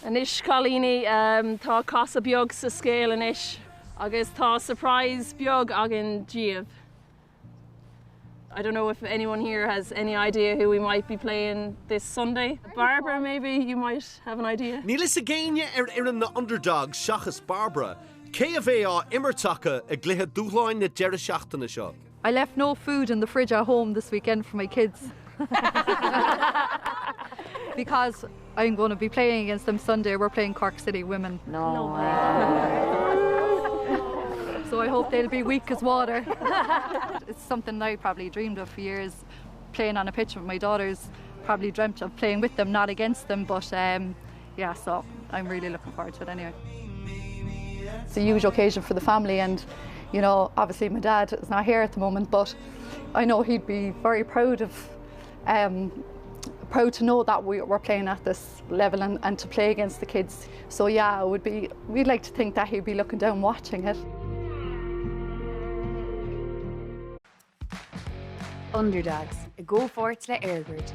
Anois cailíní, tá casadh beag sa scéal anois agus tá surprise beag againn daoibh. I don't know if anyone here has any idea who we might be playing this Sunday. Barbara maybe you might have an idea? Níl fhios ag éinne ar fhoireann na Underdogs seachas Barbara cé a bheidh á imirt acu i gcluiche dúshláin na deireadh seachtaine seo. I left no food in the fridge at home this weekend for my kids because I'm going to be playing against them Sunday. We're playing Cork City Women. No way. So I hope they'll be weak as water. It's something I probably dreamed of for years, playing on a pitch with my daughters. Probably dreamt of playing with them, not against them, but um, yeah, so I'm really looking forward to it anyway. It's a huge occasion for the family and you know, obviously my dad is not here at the moment, but I know he'd be very proud of um, proud to know that we, we're playing at this level and, and to play against the kids. So yeah, it would be we'd like to think that he'd be looking down watching it. Underdogs i gcomhpháirt le EirGrid.